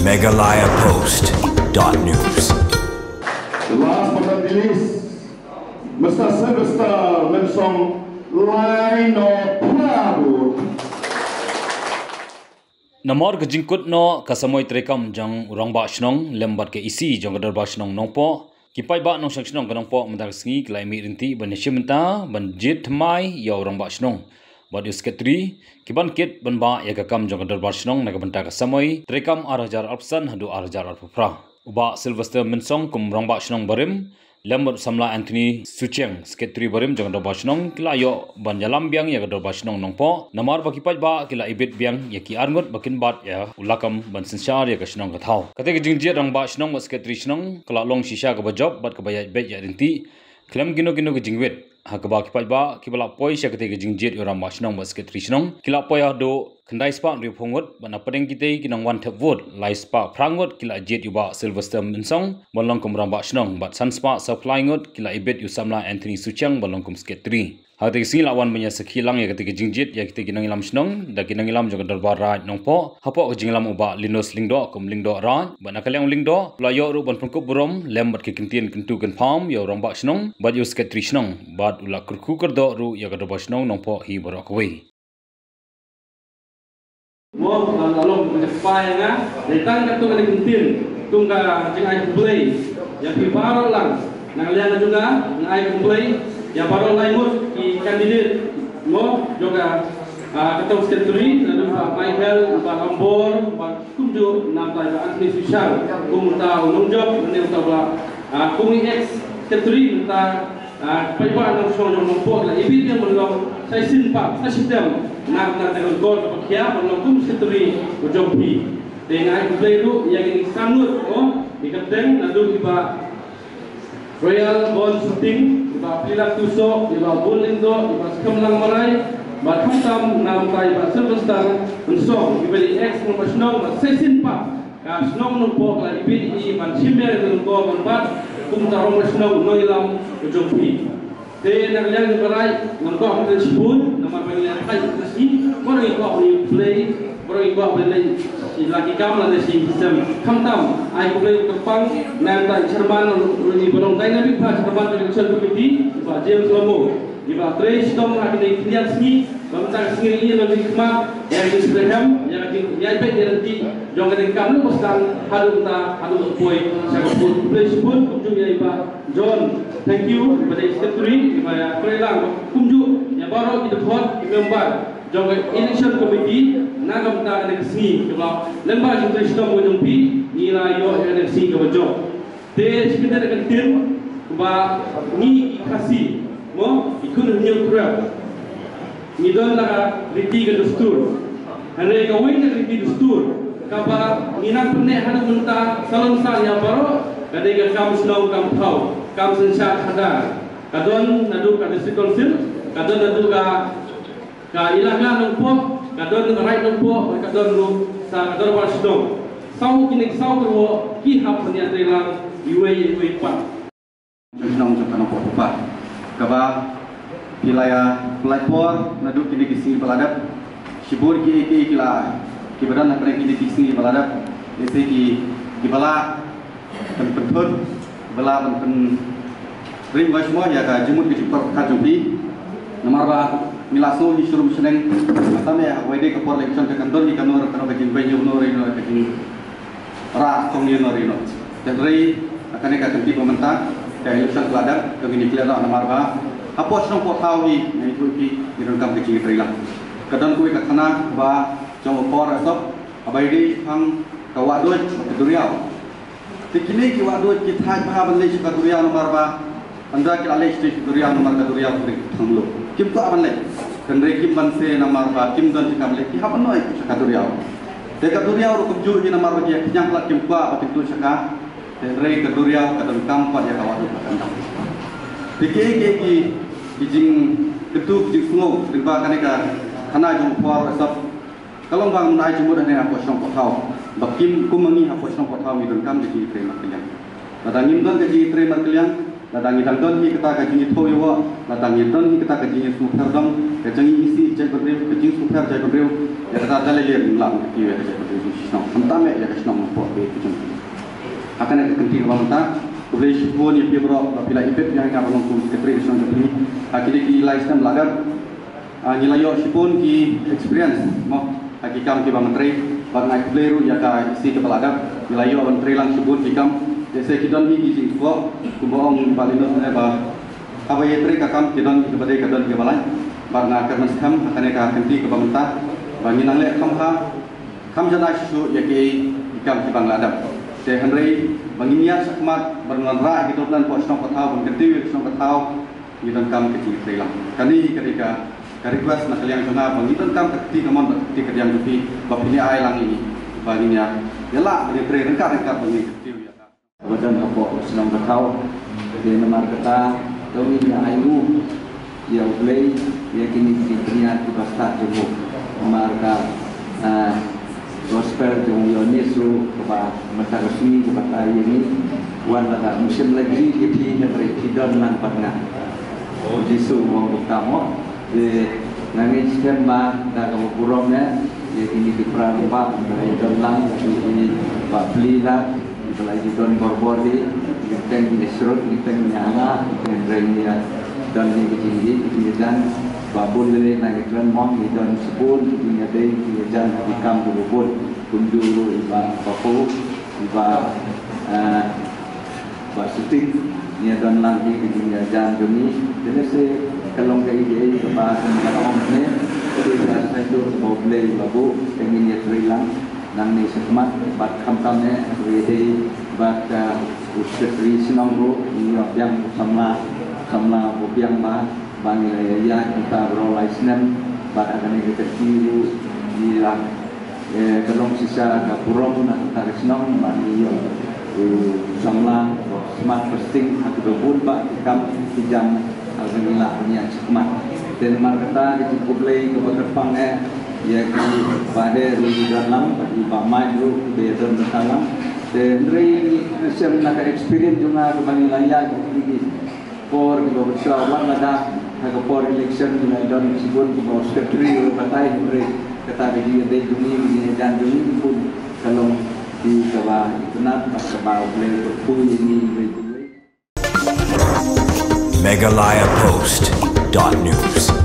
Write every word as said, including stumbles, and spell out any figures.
Meghalaya Post dot news. Last but not the least, Mister Sylvester Mynsong, lai nongpra bud. Namar ka jingkut noh ka samoi treikam jong u Rangbah Shnong lem bad ka E C jong ka Dorbar Shnong Nongpoh, ki paidbah nongshong shnong ka Nongpoh mynta ka sngi ki la ïa mih ryntih ban ïashim bynta ban jied thymmai ïa u Rangbah Shnong bad ïa u Secretary, ki ban kit ban bah ïa ka kam jong ka Dorbar Shnong na ka bynta ka samoi treikam ar hajar arphew san haduh ar hajar arphew phra. U Bah Sylvester Mynsong kum Rangbah Shnong barim lem bad u samla Anthony Suchiang, Secretary barim jong ka Dorbar Shnong, ki la ïoh ban ïalam biang ïa ka Dorbar Shnong Nongpoh namar ba ki paidbah ki la ibit biang ïa ki arngut ba kin bat ïa u lakam ban synshar ïa ka shnong ka thaw. Kata ka jingjied Rangbah Shnong bad Secretary Shnong ka la long shisha kaba jop bad kaba ïaid beit ïaid ryntih khlem kino kino ka jingwit, ha kaba ki paidbah kiba la poi sha kata ka jingjied ïa u Rangbah Shnong bad Secretary Shnong ki la poi haduh khyndai spah hynriewphew ngut bad na pdeng kita ki nongwan thep vote lai spah phra ngut ki la jied ïa u Bah Sylvester Mynsong ban long kum Rangbah Shnong bad san spah sawphew lai ngut ki la ibit ïa u samla Anthony Suchiang ban long kum Secretary. Ha kata ka sngi la wan ban ïa sakhi lang ïa kata ka jingjied ïa kita ki nongïalam shnong da ki nongïalam jong ka Dorbar Raid Nongpoh, hapoh ka jingïalam u Bah Linus Lyngdoh kum Lyngdoh Raid bad na ka liang u Lyngdoh u la ïoh ruh ban pynkup burom lem bad ki kyntien kyntu kynpham ïa u Rangbah Shnong bad ïa u Secretary Shnong bad u la kyrkhu kyrdoh ruh ïa ka Dorbar Shnong Nongpoh hi baroh kawei. Mo, la long ka spah ïa nga, dei tang katto katne kyntien, kum ka jingai khublei ïa phi baroh lang. Na ka liang jong nga, nga ai khublei ïa baroh lai ngut ki candidate, mo, jong ka, ah, katto Secretary, naduh Bah Michael, Bah Ambor, Bah kumjuh na ka Bah Anthony Suchiang, kum uta u nongjop, ne uta ba, ah, kum i ex Secretary, uta Ah, paidbah nongshong jong Nongpoh la ibit ïa ban long sa shisien pat, sa shitem na ka bynta ka lyngkor kaba khia ban long kum Secretary u jong phi. Te nga ai khublei ruh ïa kine ki san ngut, oh, ki kyrteng naduh i Bah Royal Born Suting, i Bah Pilak Tusoh, i Bah Bun Lyngdoh, i Bah Skhem Langmarai, bad khamtam na ka bynta i Bah Sylvester Mynsong, iba dei ex Rangbah Shnong, bad sa shisien pat ka shnong Nongpoh ka la ibit ïa i ban shim ïa ka lyngkor ban bat kum uta u Rangbah Shnong nongïalam u jong phi. Te na ka liang jong ka Raid ngam kwah ban leh shibun namar ba ngi la thait ka sngi, baroh ngi kwah ban ïa pynleit, baroh ngi kwah ban leit sha la ki kam lane sha ki sem. Khamtam ai khublei kyrpang na ka bynta i Chairman ruh, i ba long dynamic bha, Chairman ka Election Committee, i Bah James Lamo. Ngi ba trei shitom ha kine ki khyndiat sngi ba mynta ka sngi ïa la ki khmat ïa ki sdang ïa ki ïa bad ïa ki jong ka ding kam lu sdang haduh mynta haduh poi sha ka put. Khublei shibun kumjuh ïa i Bah John. Thank you ba dei secretary, i ba ïa trei lang kumjuh ïa baroh ki dkhot ki member jong ka election committee na ka mynta ka ding sngi. Ki ba lem ba jingtrei shitom jong phi ngi la ïoh ïa ka ding sngi kaba jop. Te shi kynta ka ktien ba ngi ki Khasi, mo, i khun hynñiew khynrep ngi don la ka riti ka dustur. Hynrei kawei ka riti dustur kaba ngi nang pynneh haduh mynta salon sar ïa baroh ka dei ka kam shnong kam thaw, kam synshar khadar. Ka don naduh ka district council, ka don naduh ka Ka ilaka Nongpoh, ka don ka Raid Nongpoh, ka don ruh sa ka Dorbar Shnong. Saw kine ki saw kyrwoh ki hap ban ïatrei lang iwei iwei pat. Shnong jong ka Nongpoh Paidbah. Kaba phi la ïa pynlait por naduh kine ki sngi ba la dep. Shibun ki ki ki la ki ba don hapdeng kine ki sngi ba la dep. Ïa ki ki ba la Pyn-, pynthut, ba la pyn-, pynrem ïa ka jingmut ka jingpyrkhat jong phi. Namar ba ngi la sngew hi shurum shneng, kata ne ha kawei de ka por election ka kan don hi kano kano ka jingbeiñ ïa uno re uno, ka jingrah kong ïa uno re uno. Hynrei kane ka kynti ba mynta ka election ka la dep, ka ngin ïa klet noh namar ba hapoh shnong poh thaw hi ngi ïathuh phi ngi donkam ka jingtrei lang. Ka don kawei ka khana ba jong u Por Esop, haba ïadei shaphang ka wahduid bad ka duriaw. Te kine ki wahduid ki thait bha ban leit sha ka duriaw namar ba ynda ki la leit sha ka duriaw namar ka duriaw ka ri thang lo. Kim kwah ban leit. Hynrei kim banse namar ba kim don jaka ban leit, ki hap ban noh sha ka duriaw. Te ka duriaw ruh kumjuh hi namar ba ki ïa khñiang palat, kim kwah ba kin tuh sha ka. Te hynrei ka duriaw ka donkam pat ïa ka wahduid ba kan dang. Te kiei kiei ki, ki jingkyntu ki jingsngew lyngba kane ka khana jong u Por Esop. Ka long ba ngam ai jingmut hangne hapoh shnong poh thaw. Ba kim kum ma ngi hapoh shnong poh thaw ngi donkam ka jingtrei markylliang. Lada ngim don ka jingtrei markylliang, Lada ngi dang don hi kata ka jingïathuh ïa wah, lada ngi don hi kata ka jingïasngewpher dong, ka jingïaisi jaitbynriew, ka jingsngewpher jaitbynriew, ïa kata da lei lei ngim lah ban kiew ïa ka jaitbynriew jong shnong. Khamtam eh ïa ka shnong hapoh ka jong. Ha kane ka kynti kaba mynta, khublei shibun ïa phi baroh ba phi la ibit ïa nga ban long kum secretary ka shnong jong phi. Ha kine ki lai snem la dep, Ah, ngi la ïoh shibun ki experience mo ha ki kam kiba ngi trei, bad nga khublei ruh ïa ka E C kaba la dep, ngi la ïoh ban trei lang shibun ki kam. Jaiñ se ki don hi ki jingkhoh kumba ong ba lei noh ne ba haba ïa trei ka kam ki don kiba dei ka don kiba lait. Bad nga kyrmen skhem ha kane ka kynti kaba mynta ba ngi nang leh kham ha kham jana shuh ïa ki kam kiba ngi la dep. Te hynrei ba ngin ïaid shakhmat ban wanrah ïa ki dohnud hapoh shnong ka thaw, ban kyntiew ïa ki shnong ka thaw, ngi donkam ka jingtrei lang. Kane ka dei ka, ka request na ka liang jong nga ba ngi donkam ka kti kamon bad ka kti kadiang jong phi ba phin ïa ai lang ïa ngi ba ngin ïa, ïa lah ba ngin trei ryngkat ryngkat ba ngin kyntiew ïa ka. Ba don hapoh shnong ka thaw. Te namar kata to ngin ïa ai nguh ïa U Blei ïa kine ki jingpynïaid kiba stad jong u. Namar ka, ah, Gospel jong u Ïoannis ruh kaba mynta ka sngi ka batai ïa ngi, wat la ka mynsiem la jri ïa phi hynrei phi don lang bad nga. U Jisu u ong kumta mo. Te nga ngeit skhem ba da kaba burom eh ïa kine ki para rangbah ba la ïa don lang ïa ki, ki ba plie la, ki ba la ïa don borbor hi, ki teng ki srut, ki teng ki anga, ki teng reng ïa don hi ki jinghi, ki jingïajan ba bun lei lei na ki kren mong, ki don shibun ki jingïadei, ki jingïajan, ki kam ki ba bun. Kumjuh ruh i Bah Papu, i Bah, eh, Bah Suting, ngi ïa don lang hi ka jingïajan jong ngi. Te lehse ka long kaei kaei kaba kan ong ne, ka dei ka saiñdur kaba U Blei u la buh, te ngin ïa trei lang nangne shakhmat, bad khamtam ne, ka dei bad, eh, u secretary shnong ruh, ngi ïoh biang u samla, samla u biang ba, ba ngi la ïa ïaid mynta baroh lai snem, bad ha kane ka kynti ruh ngi la, eh, ka long shisha ka burom na kata ka shnong ba ngi ïoh u samla smat pyrshing ha kiba bun bah ki kam ki jam ha kaba ngi lah ban ïaid shakhmat. Te namar kata ka jingkhublei kaba kyrpang eh ïa ki Bah Heh ruh ki don lang bad i Bah Mike ruh kiba ïa don bynta lang. Te hynrei ngi shem na ka experience jong nga kaba ngi la ïaid ha kine ki por kiba bun shuwa, wat lada ha ka por election ngi la don shibun kiba ong secretary ruh batai, hynrei kata ka jingïadei jong ngi, ka jingïajan jong ngi bun ka long ki kaba itynnad bad kaba U Blei u kyrkhu ïa ngi iwei pa iwei. Meghalaya Post dot news.